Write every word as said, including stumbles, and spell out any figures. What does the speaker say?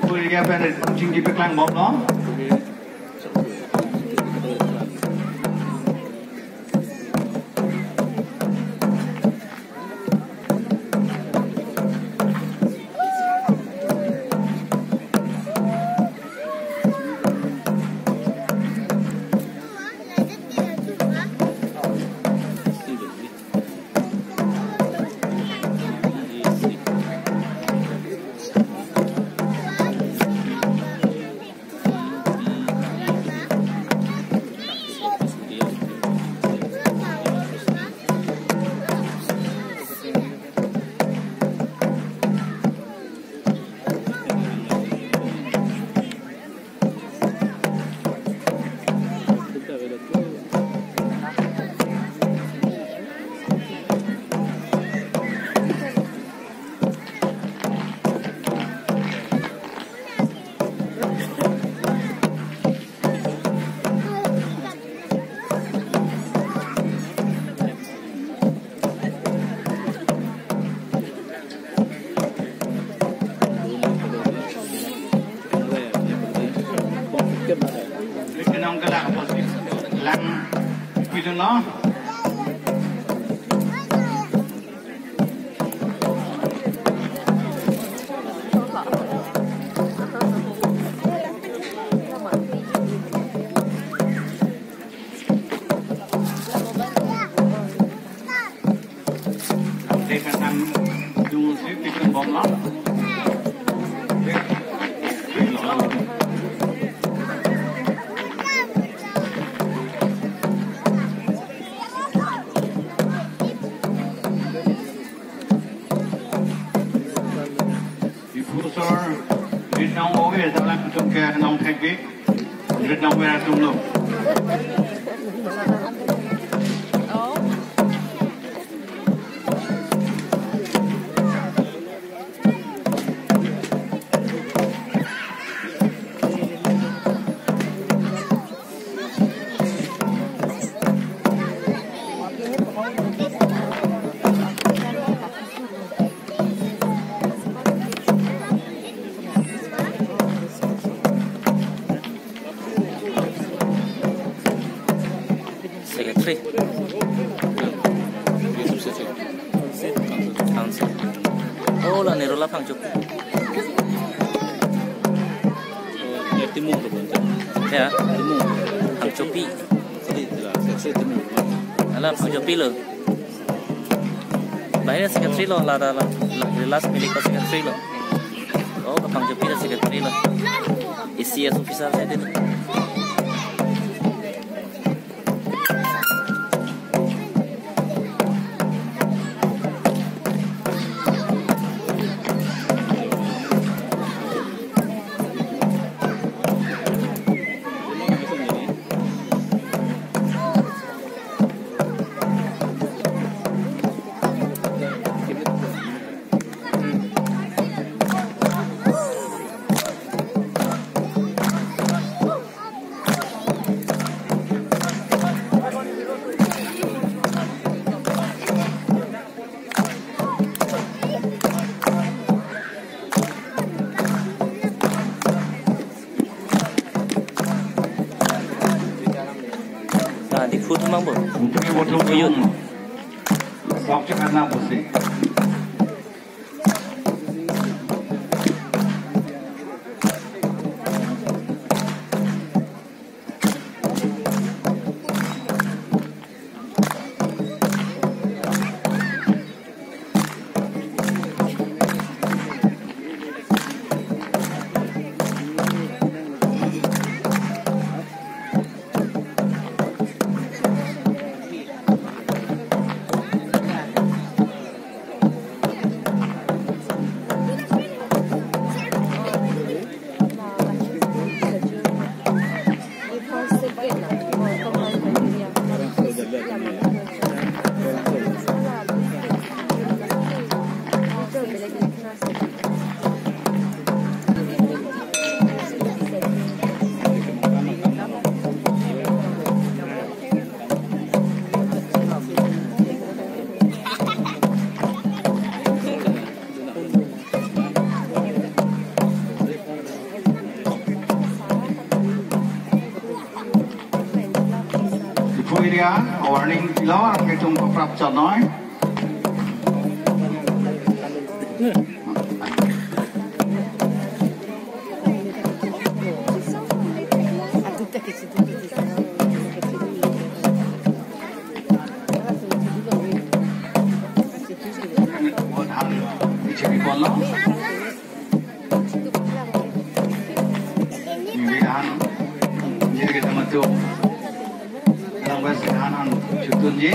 Area pen chingki peklang bomlo. Kenong kelang apotsi lang pidunlo. Ante kan nam jungsi tipin bomlo. Diphu asor rit nangvoi alam atum ke nangthekji, rit nangver atumlo. Secretary. Council. Oh, la Nirula Phangchopi. Ya, Timung lo, Bang. Ya. Timung. Phangchopi. Sorry, la, saya, saya Timung. Ala Phangchopi lo. Bahaya secretary lo, la, la, la, la, last milik ko secretary lo. Oh, Phangchopi la secretary lo. A C S officer saya din. Ah, Diphu atum abang bo. Putri Watung Diphu youth. Sok check karena pusing. Ya, warning pilo, aketum paprap chonoi. Vote han bijepi ponlo. Neli han, neli kita matu. Dalam bahasa han han chutunji.